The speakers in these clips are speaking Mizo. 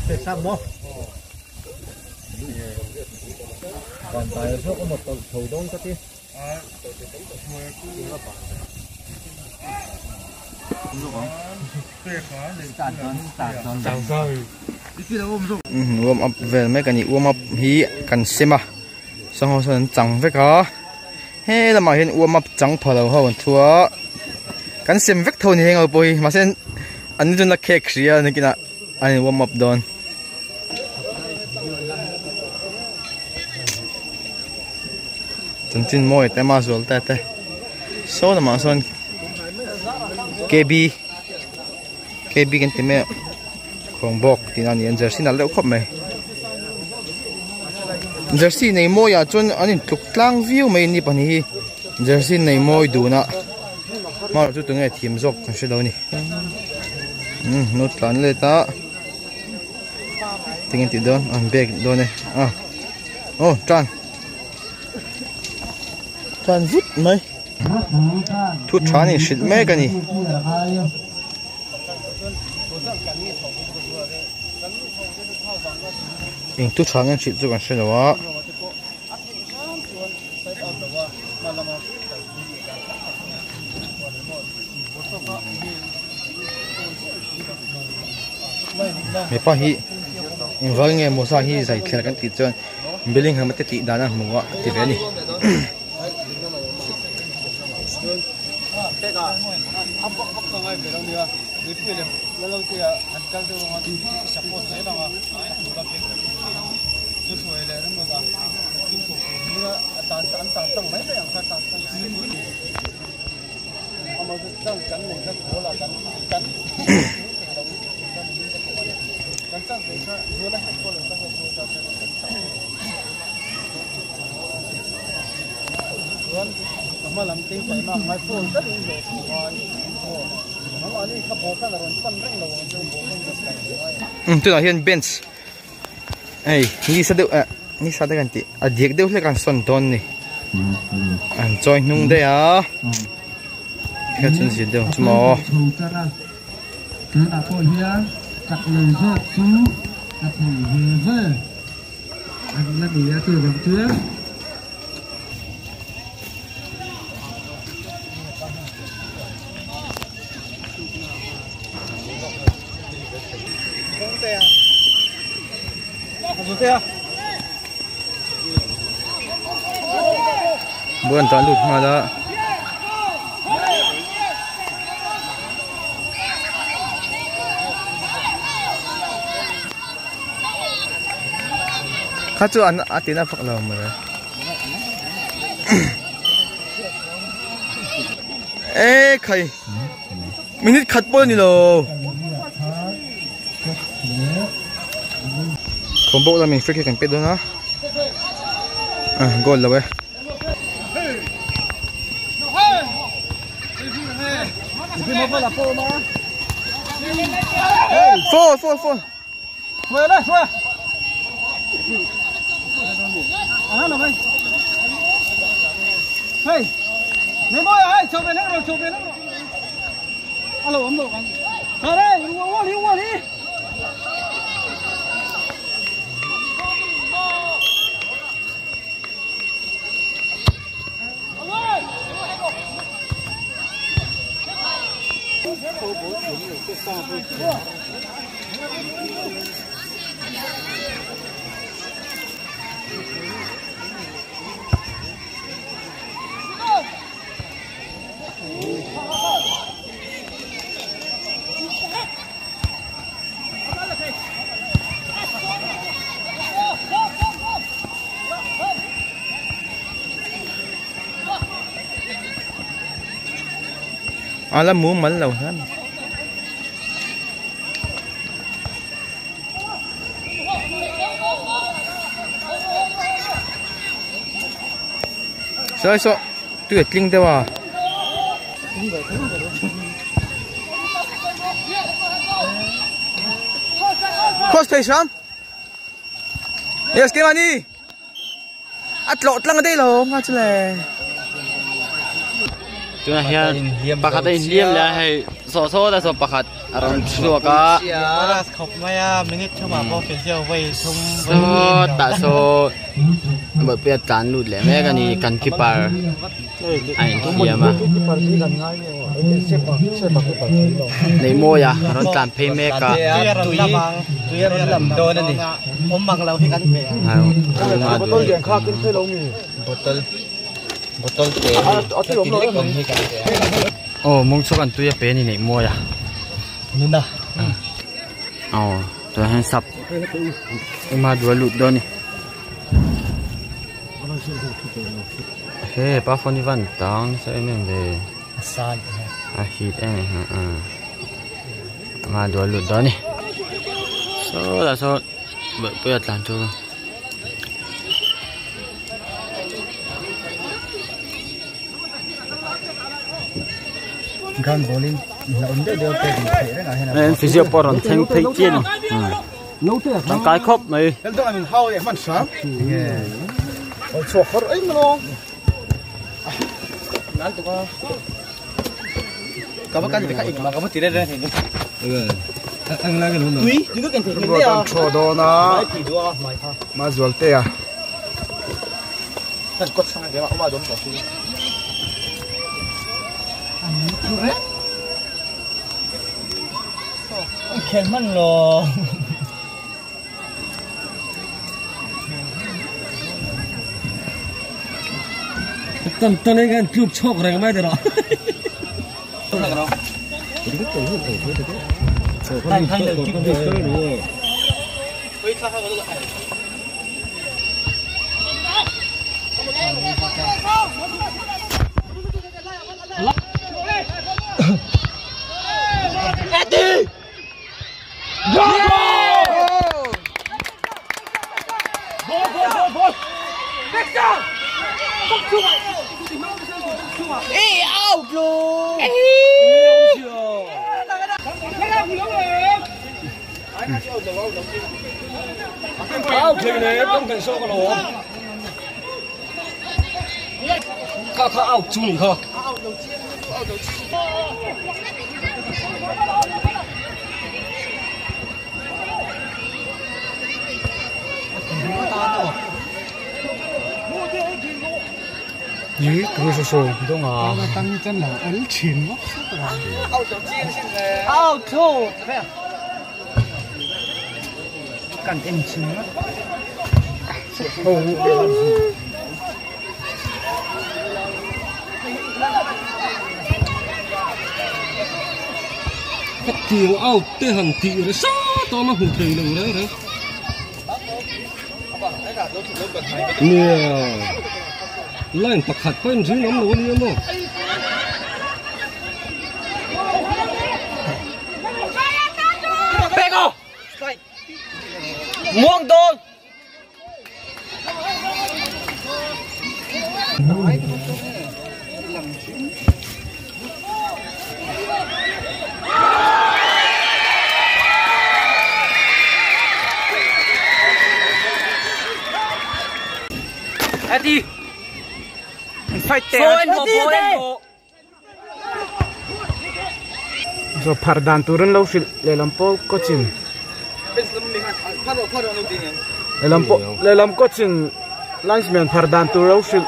Warm up vel mek a ni warm up hi kan sem a sangho sawn an chang vek a he lamah hian warm up chang pha lo ho an thu a kan sem vek tho a ni heng ho pawh hi mahse an ni chuan la khek hrih a nakinah an in warm up dawn. Chanchin mawi te ma zual te te saw lamah sawn KB KB kan ti mai a khawngbawk tihna a ni a jersey nalh deuh khawp mai jersey nei mawi ah chuan an in tluk tlang viau mai ni pahnih hi jersey nei mawi dun a hma chu tunge thiam zawk kan hre lo a ni umm no tlan let a tinge tih dawn an bag dawn e a aw tan. Tan vut mai thu tha an inhrilh mek a ni. Eng thu tha nge an hrilh chu kan hre lo a. Hepa hi engvang nge Mawza hi zai thler kan tih chuan Bellingham te tih dan a hmu a ti ve a ni. Tunah hian bench hei nisa deuh eh nisa te kan tih a diak deuh hlek an sawn dawn a ni an chawi hnung daih a kha chuan zir deuh chu maw. Tunah pawh hian chak lo zawk chu ka thei ve ve an la ni a chuvang chuan. Ball an tah lut nghal a. Kha chu an a tina fak lo mawle. E khai minute khat pawh ni lo. Thawmbawk lamin free kick an pet dawn a ah goal lo e. Four four four. A la mumal lo hlan. Sawi saw tui a tling deuh a. Cross thei hram. Yes, keimahni. A tlawh tlang daih lo nga chu le. Tunah hian pakhat a inhliam leh a hei Saw saw ta saw pakhat a rawn chhuak a. Sawtah saw bawihpui a tlan lut leh mek a ni kan keeper a inhliam a. Neihmawi a rawn tlan phei mek a. Aw mawng chu kan tui a pe a ni Neihmawi a. Nuna. Aw tunah hian sap ema duh a lut dawn a ni. He pa phone hi van tang nasa em em ve. A san a hit em em a ema duh a lut dawn a ni. Sawtah sawn bawihpui a tlan chu. Ground ball in la awm deuh deuh te tih theih reng ah hian a en physio pawh rawn thleng phei chian tangkai khawp mai Zo phar dan turin lo hrilh lehlam pawh coach in lehlam pawh lehlam coach in linesman phar dan tur lo hrilh.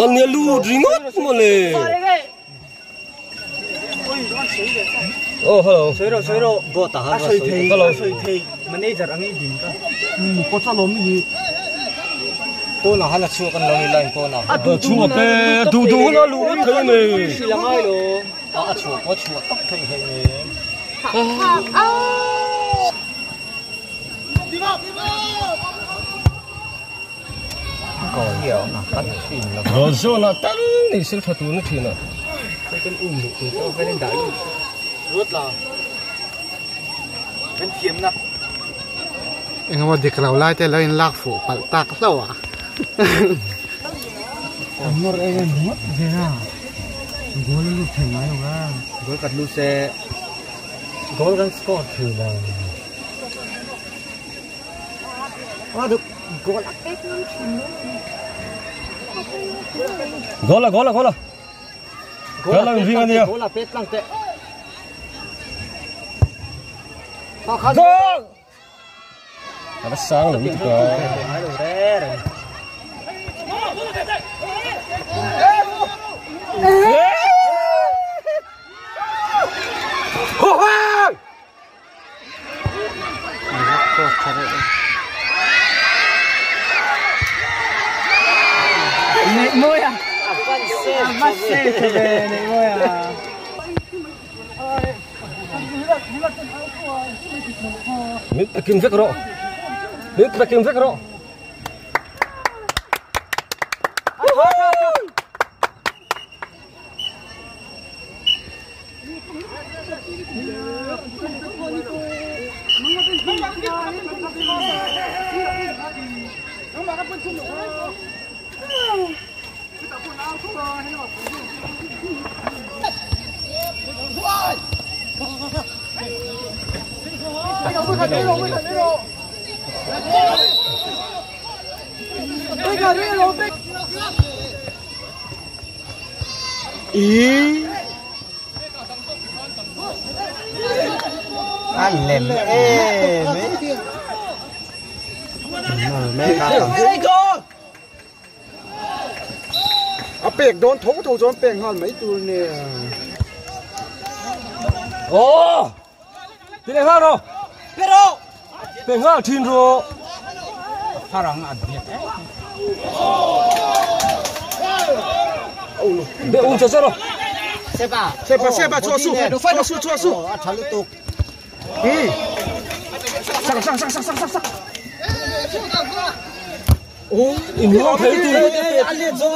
An nia lut ringawt mawle. Oh hello. Sawi rawh sawi rawh. Bot ah khan sawi thei. Hello. Sawi thei manager ang i din ka. Kawt a lawm hi. Pawnah khan a chhuak an lo ni line pawnah. A chhuak e duh duh hun a luh ngawt thei mai. Hrilh a ngai lo. A chhuak pawh a chhuah tak thei hlei nem. Rawlzawn ah tal ni sil tha tur ni thin a. Engemaw dik lo lai te lo in lak fuh palh tak hlauh a. An nawr em em ringawt vel a, goal a lut thei ngai lo a. Goal kat lut se goal kan score thei lo. Goal a goal a goal a. Goal a ring ania. Goal a pet lang te. Goal. Ala sang lo lutuk a. Min takin vek rawh. Min takin vek rawh. An lem em ấy. A pek dawn tho tho chuan pek nghal mai tur nia. Oh! Ti leh nghal rawh. Pe rawh. Pe nghal thin rawh. Parang a biak em. Be um cha cha rawh. Sepa. Sepa sepa chhuah su. Chhuah su chhuah su. A tha lutuk. Sang sang sang sang sang sang. In hung thei tu.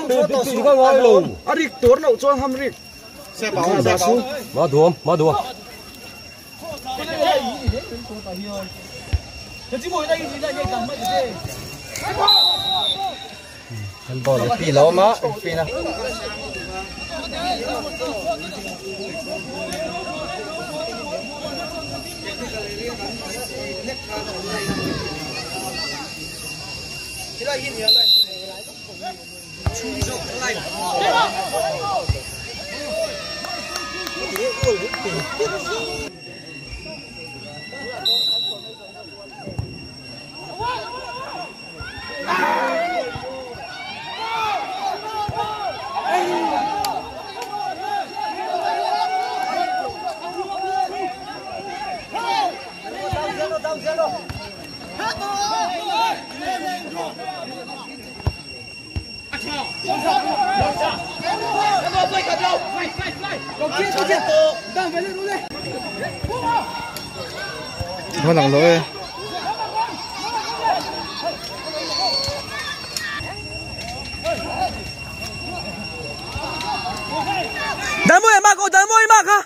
Pe pe pe ka ngai lo. A rik tur loh chuan ham rik. Sepa sepa. Ma duam ma duam. Handball le pi lo ma pi na. Nó nặng lỗi. Đàn môi mà cô đàn môi mà kha.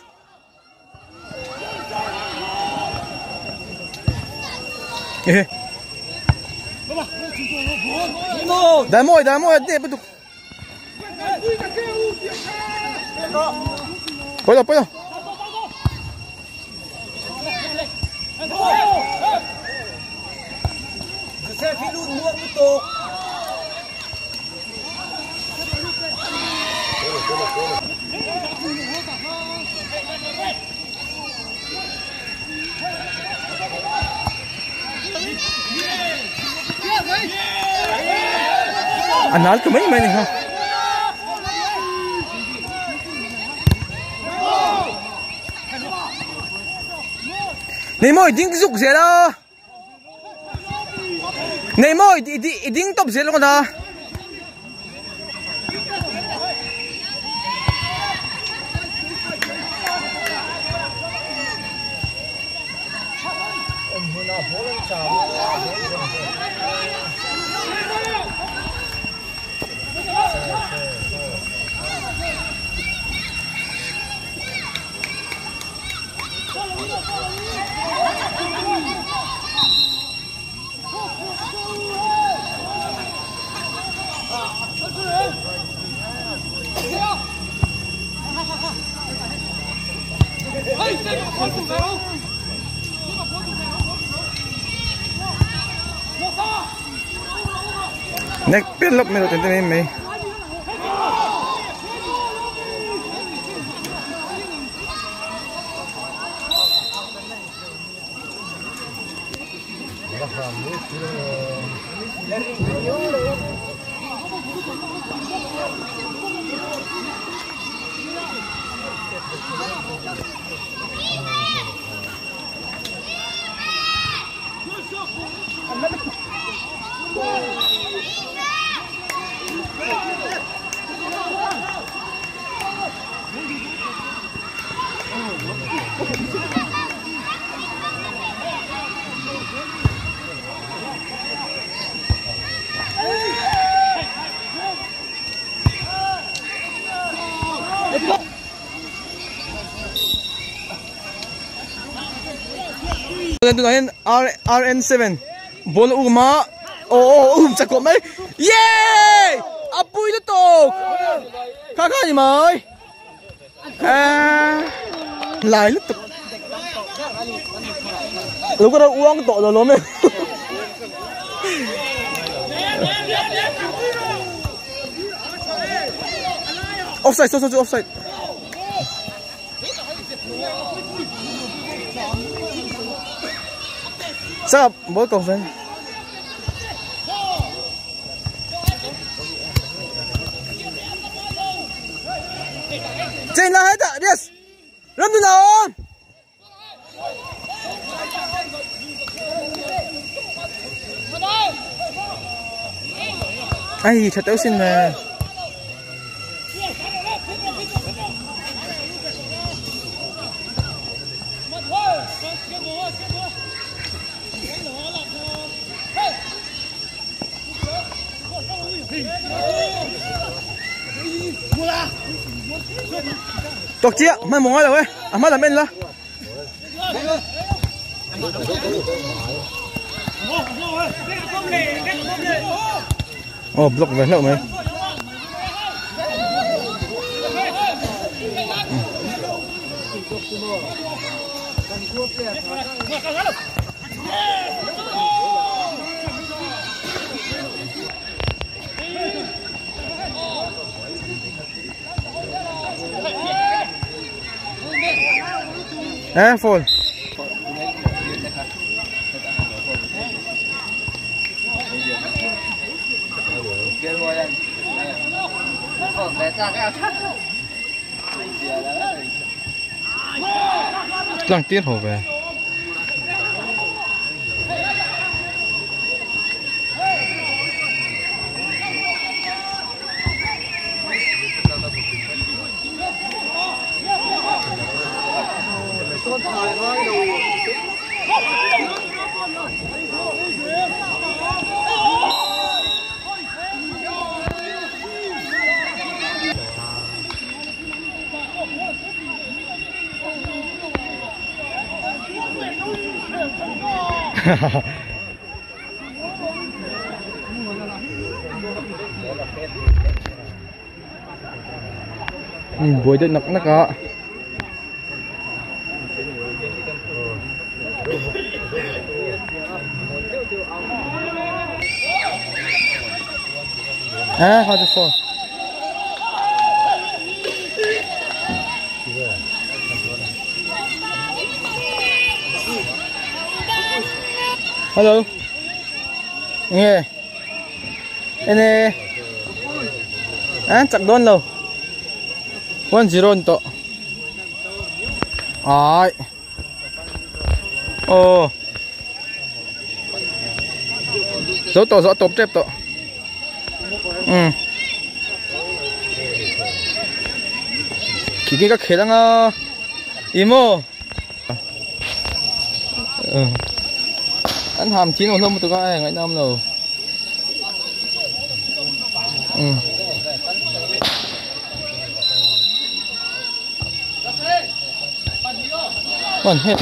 Ê. Đàn môi để bắt được. Poi poi. A nal ta mai mai a ni kha. Nei mawi ding zuk zel a. Nei maw i ding tawp zel ngawt a. Nek pian lawp mai lo ten te mai mai. Tunah hian RN7 ball a um a aw aw a um chak khawp mai yay a pui lutuk kha kha a ni mai. Lai lutuk lo ka ro uang tawh lo lawm e offside saw saw chu offside sao ball cầu về Trên là hết ạ, yes. Lâm từ nào không? Ai, thật yếu xin mà. Tawk chiah hmanhmawh ngai lo e a hma lam en la. Aw block ve hlauh mai. Eh, phone. Tlang tir ho ve. Buai deuh nak nak a. Eh, how to fall. Hello. Nge. Ene. An chak dawn lo. 1-0 ni tawh. Ai. Aw. Zo tawh zo a tawp tep tawh. Um. Khi khi ka khel anga. Imo. An ham thin lo hlawm lutuk a e ngaihnawm lo. Um. One hit.